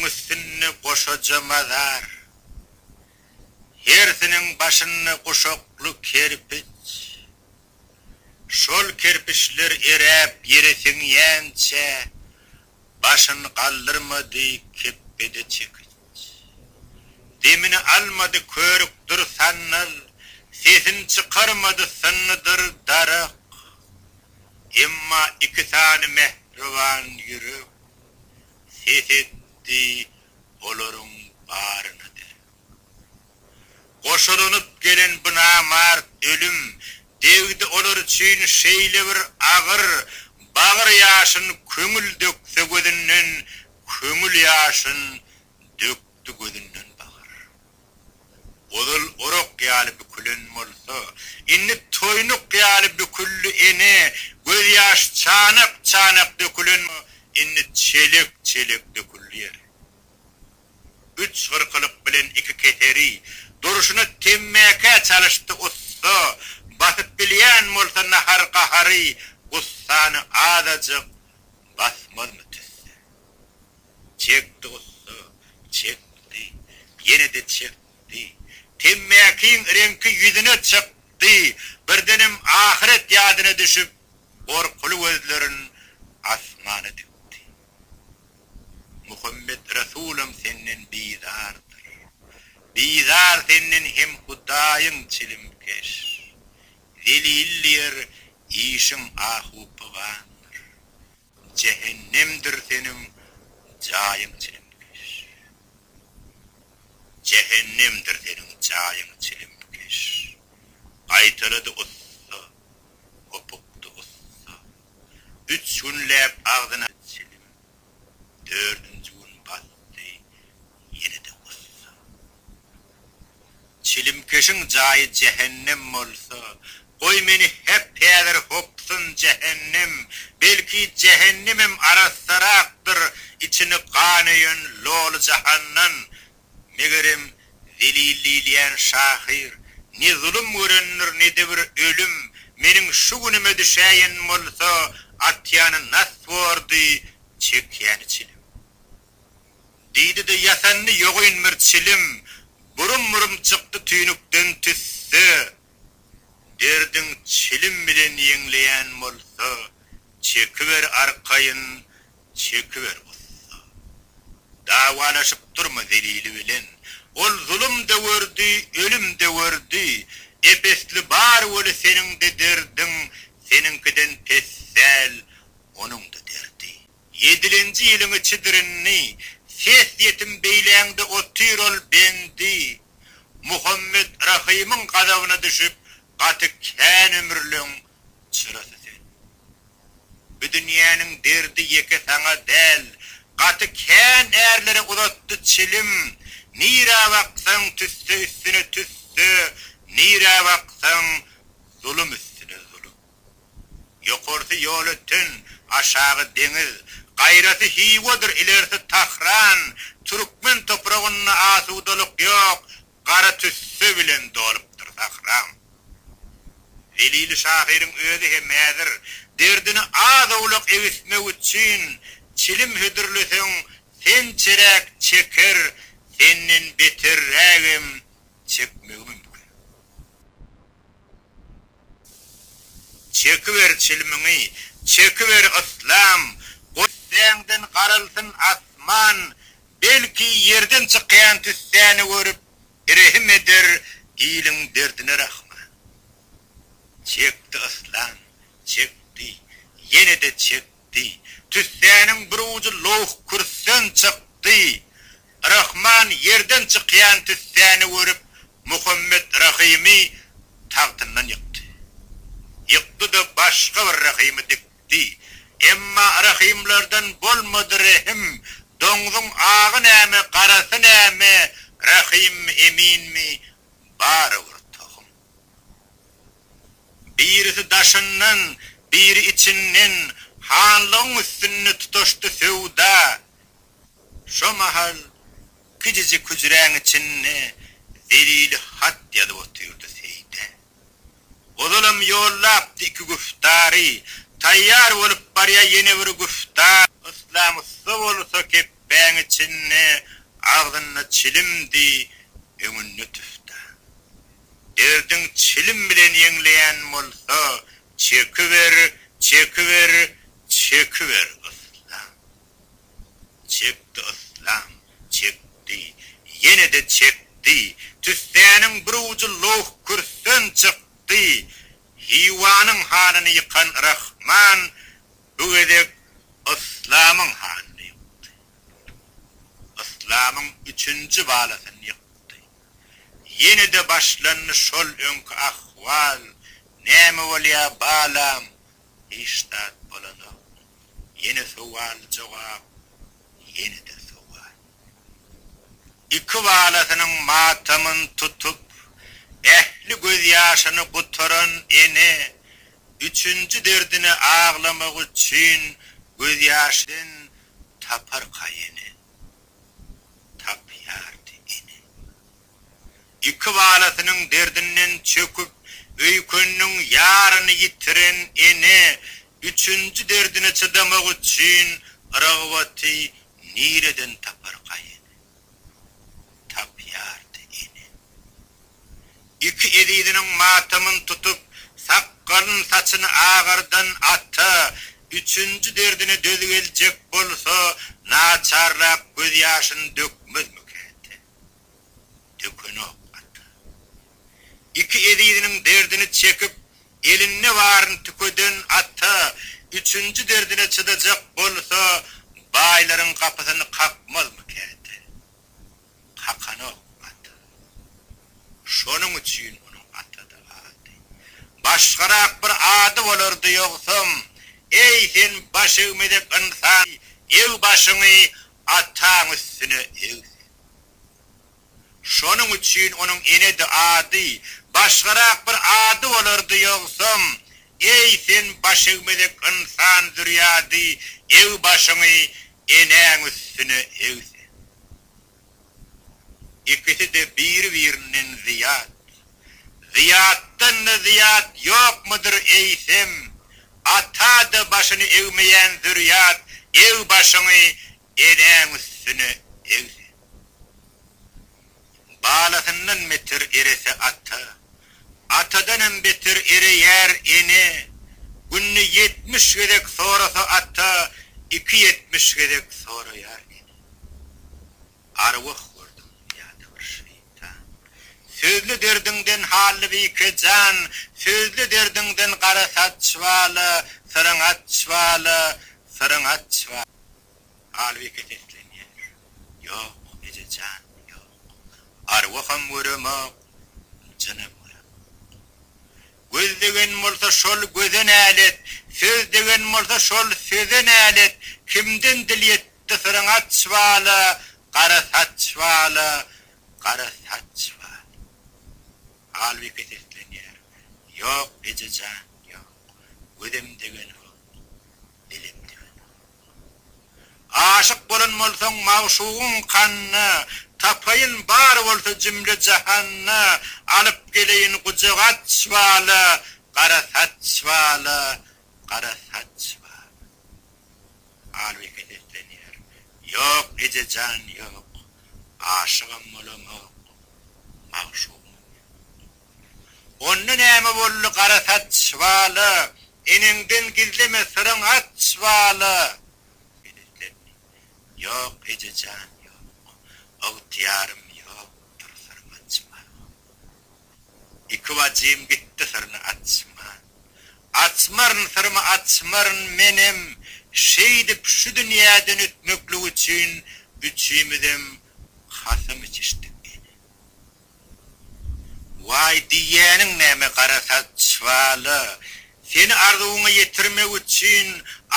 üstünde goşaja mazar. Hersiniň başynda guşakly kerpiç. Şol kerpiçler eräp ýere siňýänçä, başyn galdyrmady kepbede çekiç. Demini almady körükdir sandal, Sesin çykarmady synnydyr darak. Emma iki sany mähriban ýürek Ses etdi olaryň baryna derek. Goşalanyp gelen bu namart ölüm Degdi olar üçin şeýle bir agyr, Bagyr ýaşyn köňül dökse gözünden, Köňül ýaşyn dökdi gözünden bagyr. Ozal orak ýaly bükülen bolsa, indi toýnuk ýaly büküldi ene, gözýaş çanak-çanak dökülen, indi çelek-çelek döküldi ýere. Üç gyrkylyk bilen iki keseri, durşuna temmäkä çalyşdy ussa, basyp bilýän bolsa nahar-gahary, gussany azajyk basmazmy tüsse. Çekdi ussa, çekdi, ýene-de çekdi. Temmäkiň reňki ýüzüne çykdy, birdenem ahyret ýadyna düşüp, gorkuly gözlerin asmana dikdi. Muhammet Resulam senden bizardyr. Bizar senden hem Hudaýyň çilimkeş. Zelil diýer, işiň ahu-pygandyr. Jähennemdir seniň jaýyň çilimkeş. Jähennemdir seniň jaýyň çilimkeş. Gaýtalady ussa, hopukdy ussa. Üç günläp agzyna çilim, dördünji gün basdy ýene-de gussa. Çilimkeşiň jaýy jähennem bolsa, goý meni häp-häzir hopsun jähennem, belki jähennemem arassarakdyr içini gan öýen loly jahandan, Megerem, Zelil diýilýän şahyr, ne zulum görendir, ne-de bir ölüm, meniň şu günüme düşäýen bolsa, atýany nas bordy, çekýäni çilim. Diýdi-de, ýasandy ýogyn bir çilim, burum-burum çykdy tüýnükden tüsse. Derdiň çilim bilen ýeňleýän bolsa, çekiber arkaýyn, Çekiber ussa. Dawalaşyp durma Zelili bilen. Ol zulum-da gördi, ölüm-de gördi. Ep-esli bar weli seniň-de derdiň, seniňkiden pes däl onuň-da derdi. Ýedilenji ýylyň içidir indi, ses ýetim beýläňde otyr ol bendi. Muhammet Rahymyň gazabyna düşüp, gaty kän ömürleň çyrasy sen. Bu dünýäniň derdi ýeke saňa däl, Gaty kän ärlere uzatdy çilim. Nirä baksaň tüsse üstüne tüsse, Nirä baksaň zulum üstüne zulum. Ýokarsy Ýolöten, aşagy deňiz, Gaýrasy Hywadyr, ilersi Tahran, Türkmen topragynda asudalyk ýok, Gara tüsse bilen dolupdyr sähram. Zelili şahyryň özi hem häzir derdini az-owlak egismek üçin çilim hödürleseň sençeräk çeker, senden beterrägem çekmegi mümkin. Çekiber çilimiňi, çekiber yslam, goý tüssäňden garalsyn asman, belki ýerden çykýan tüssäni görüp, rehim eder iliň derdine Rahman. Çekdi yslam, çekdi, ýene-de çekdi, tüssäniň bir ujy lowh kürsden çykdy, Rahman ýerden çykýan tüssäni görüp, Muhammet Rahymy tagtyndan ýykdy. Ýykdy-da başga bir Rahymy dikdi. Emma Rahymlardan bolmady rehim, doňzuň agy näme, garasy näme, Rahymmy, Eminmi, bary bir tohum. Birisi daşyndan, biri içinden hanlygyň üstünde tutaşdy söwda. Şo mahal kijijik hüjräň içinde Zelili hat ýazyp otyrdy Seýide. Ozalam ýollapdy iki güftary, taýýar bolup barýa ýene bir güftar. Yslam ussa bolsa kepbä. hüjräň içinde agzynda çilimdi, öňünde tüfdan. Derdiň çilim bilen ýeňleýän bolsa, çekiber, çekiber, çekiber, Yslam. Çekdi Yslam, çekdi, ýene-de çekdi. Tüssäniň bir ujy lowh kürsden çykdy. Hiwanyň hanyny ýykan Rahman bu gezek Yslamyň hanyny ýykdy. Yslamyň üçünji balasyny ýykdy. Ýene-de başlandy şol öňki ahwal, Näme bolýa, balam? Hiç zat bolanok. Ýene sowal-jogap, ýene-de sowal. Iki balasynyň matamyn tutup, ähli gözýaşyny gutaran ene, üçünji derdine aglamak üçin gözýaşyn taparka ýene? Tapýardy ene. Iki balasynyň derdinden çöküp, öýkeniniň ýaryny ýitiren ene üçünji derdine çydamak üçin ragbaty nireden taparka ene? Tapýardy ene. Iki eziziniň matamyn tutup, sakgalyn-saçyny agardan ata üçünji derdine döz geljek bolsa, naçarlap gözýaşyny dökmezmikä ete? Dökenok ata. Iki eziziniň derdini çekip, elinde baryny tükeden ata üçünji derdine çydajak bolsa, baýlaryň gapysyny kakmazmy käte? Kakanok ata. Şonuň üçin onuň ata-da ady. Başgarak bir ady bolardy ýogsam, Eý, sen baş egmezek ynsan, eg başyňy ataň üstüne eg sen. Şonuň üçin onuň enedi ady, başgarak bir ady bolardy ýogsam, Eý, sen başegmezek ynsan zürýady, eg başyňy enäň üstüne eg sen. Ikisi-de biri-birinden zyýat. Zyýatdan-da zyýat ýokmudyr eýsem? Ata-da başyny egmeýän zürýat, eg başyňy Enäň üstüne eg sen. Balasyndan beter erese ata, Atadanam beter ereýär ene. Günde 70 gezek sorasa ata, Iki 70 gezek soraýar ene. Arwah gördüm ýa-da bir şeýtan. Sözle derdiňden Hallybike jan, Sözle derdiňden gara saç bala, Syryň aç bala, syryň aç bala. Halbike seslenýär. Ýok, eje jan, ýok. Arwaham göremok, jynam göremok. Göz degen bolsa şol göze nälet, söz degen bolsa şol söze nälet, kimden dil ýetdi syryň aç bala, gara saç bala, gara saç bala. Halbike seslenýär. Ýok, eje jan, ýok. Gözem degenok, dilem degenok. Aşyk bolan bolsaň magşugyň kanyna, Tapaýyn bar bolsa jümle jahanda, Alyp geleýin gujak aç bala, Gara saç bala, gara saç bala. Halbike seslenýär, Ýok, eje jan, ýok, Aşygam bolamok, magşugymam ýok. Onda näme boldy gara saç bala, Eneňden gizleme syryň aç bala. Seslendi. Ýok eje jan ýok, Ygtyýarym ýokdur syrymy açmaga. Iki bajym gitdi syryny açman. Açmaryn syrymy açmaryn menem, Şeýdip şu dünýäden ötmeklik üçin üçimizem kasam içişdik ene. Waý, diýýäniň näme, gara saç bala? Seni arzuwyňa ýetirmek üçin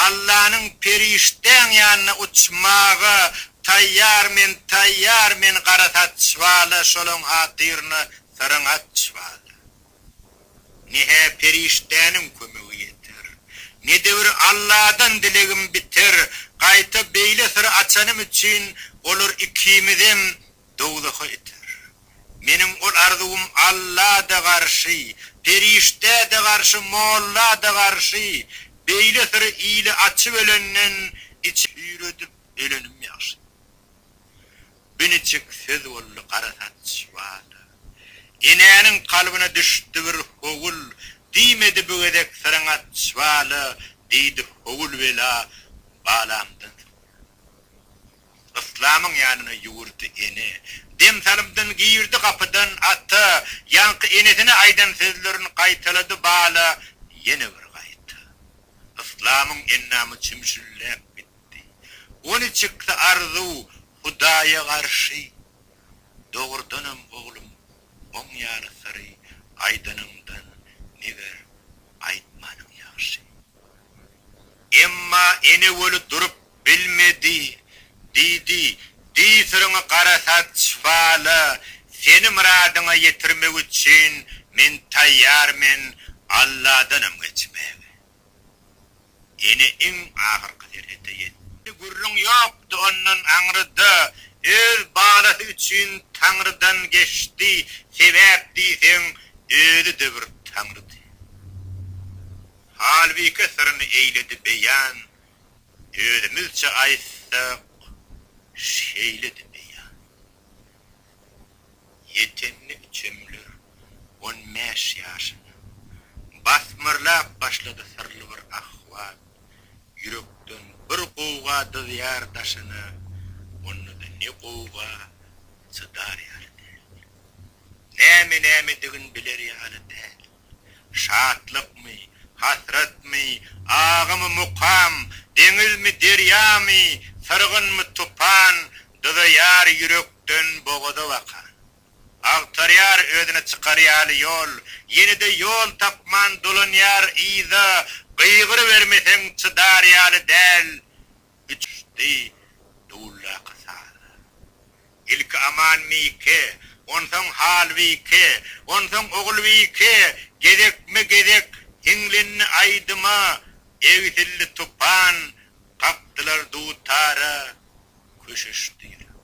Allanyň perişdäň ýanyna uçmaga taýýar men, taýýar men, gara saç bala, şolaň hatyryna syryňy aç bala. Ne-hä perişdäniň kömegi ýeter, ne-de bir Alladan dilegim biter, gaýta beýle syry açanym üçin olar ikimizem dowzaha iter. Meniň ol arzuwym Alla-da garşy, perişdä-de garşy, molla-da garşy. Beýle syry ile açyp ölenden, içi çüýredip ölenim ýagşy. Biniçik söz boldy gara saç bala. Enäniň kalbyna düşdi bir howul, Diýmedi bu gezek syryň aç bala, Diýdi howul bela balamdan sowul. Yslamyň ýanyna ýüwürdi ene. Dem salymdan girdi gapydan ata, Ýaňky enesine aýdan sözlerini gaýtalady bala ýene bir gaýta. Yslamyň endamy çümşülläp gitdi. O niçiksi arzuw Hudaýa garşy? Dogrudanam oglum, oň ýaly syry aýdanyňdan meger aýtmanyň ýagşy. Emma ene weli durup bilmedi. Diýdi, Diý syryňy gara saç bala, seni myradyňa ýetirmek üçin men taýýar men Alladanam geçmäge. Ene iň ahyrky serhete ýetdi. Gürrüň ýokdy ondan aňryda, öz balasy üçin Taňrydan geçdi, sebäp diýseň, özi-de bir Taňrydy. Halbike syryny eýledi beýan, özümizçe aýtsak, şeýledi beýan. Ýetende üçemler 15 ýaşyna, Basmarlap başlady syrly bir ahwal. Ýürekden bir gowga dyzýar daşyna, Onda-da ne gowga, çydar ýaly däl. Näme-nämedigin biler ýaly däl. Şatlykmy, hasratmy, agymy mukam, Deňizmi, derýamy, syrgynmy, tupan, Dyzaýar ýürekden bogaza bakan. Agtarýar özüne çykar ýaly ýol, Ýene-de ýol tapman dolanýar yza, Gygyrybermeseň çydar ýaly däl, Uçdy duldaky saza. Ilki Amanbike, onsoň Halbike, onsoň Ogulbike gezekme-gezek hiňlendi aýdyma, egsildi tupan, kakdylar dutara, köşeşdi ýürek.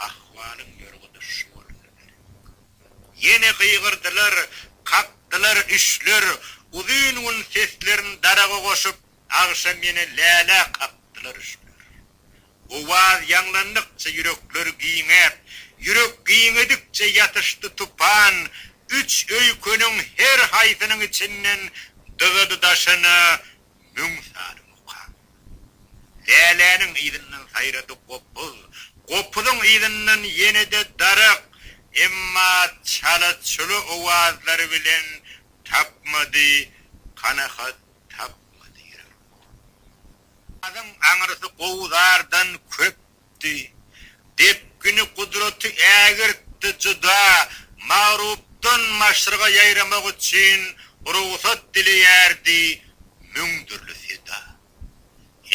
Ahwalyň ýorgudy şu bolsa gerek. Ýene gygyrdylar, kakdylar üçler, uzyn gün seslerini daraga goşup, Agşam ýene lälä kakdylar üşler. Owaz ýaňlandykça ýürekler giňäp, ýürek giňedikçe ýatyşdy tupan, üç öýkeniň her haýsynyň içinden dyzady daşyna müň sany mukam. Läläniň yzyndan saýrady gopuz, gopuzyň yzyndan ýene-de darak, emma çala-çula owazlary bilen tapmady kanahat Tapmady ýürek. Sazyň aňyrsy gowzardan köpdi. Depgini, gudraty ägirtdi juda. Magrupdan maşryga ýaýramak üçin rugsat dileýärdi müň dürli seda.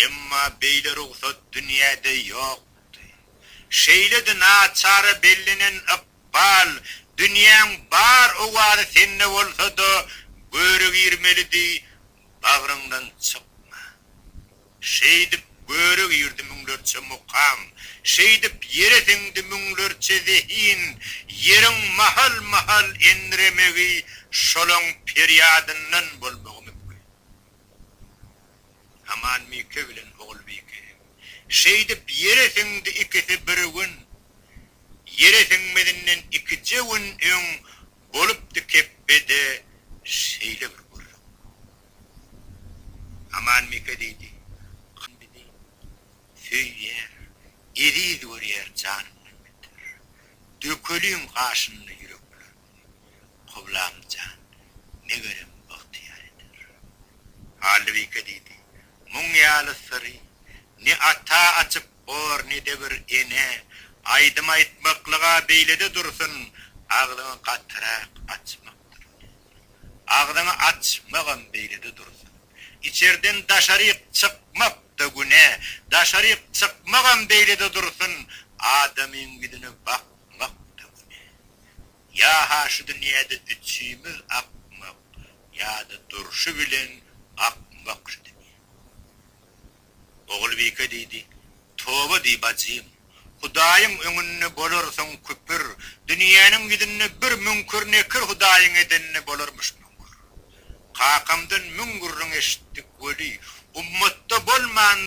Emma beýle rugsat dünýäde ýokdy. Şeýledi naçara bellenen ykbal, dünýäň bar owazy sende bolsa-da, göre girmelidi, bagryňdan çykman. Şeýdip göre girdi müňlerçe mukam, şeýdip ýere siňdi müňlerçe zehin, ýeriň mahal-mahal endiremegi şolaň perýadyndan bolmagy mümkin. Amanbike bilen Ogulbike hem şeýdip ýere siňdi ikisi bir gün. Ýere siňmezinden ikije gün öň bolupdy kepbede şeýle bir gürrüň. Amanbike diýdi, Bizi söýýär, eziz görýär janyndan beter. Dökeliň gaşynda ýüreklerimizi. Kyblam jan, megerem ygtyýar eder. Hallybike diýdi, Muň ýaly syry ne ata açyp bor, ne-de bir ene. Aýdym aýtmaklyg-a beýle-de dursun, agzyňy gatyrak açmakdyr. Agzyňy açmagam beýle-de dursun. Içerden daşaryk çykmak-da günä, daşaryk çykmagam beýle-de dursun, adamyň ýüzüne bakmak-da günä. Ýa-ha şu dünýäde üçimiz akmak, ýa-da durşy bilen akmak şu dünýä. Ogulbike diýdi, Toba diý, bajym. Hudaýyň öňünde bolarsyň küpür. Dünýäniň ýüzünde bir müňkür-nekir Hudaýyň edenine bolarmyş müňkür. Kakamdan müň gürrüň eşitdik weli, ummatda bolman.